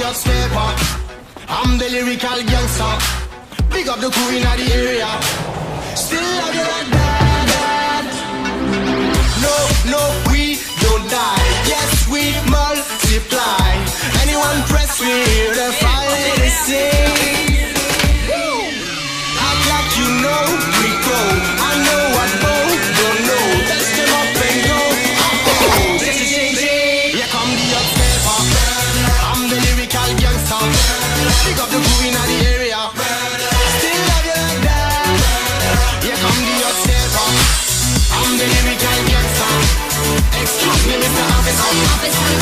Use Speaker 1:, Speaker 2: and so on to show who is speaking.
Speaker 1: hot stepper. I'm the lyrical gangster. Big up the crew in the area. Still love you like that. No, no, we don't die. Yes, we multiply. Anyone press we hear the fire they sing. Act like you know we go. I know what Bo don't know. Touch them up and go. Oh, here come the hot stepper. I'm the lyrical gangster. Big up the crew in the area. Still love you like that. Here come the hot stepper. I'm the lyrical gangster. Excuse me, Mr. Officer.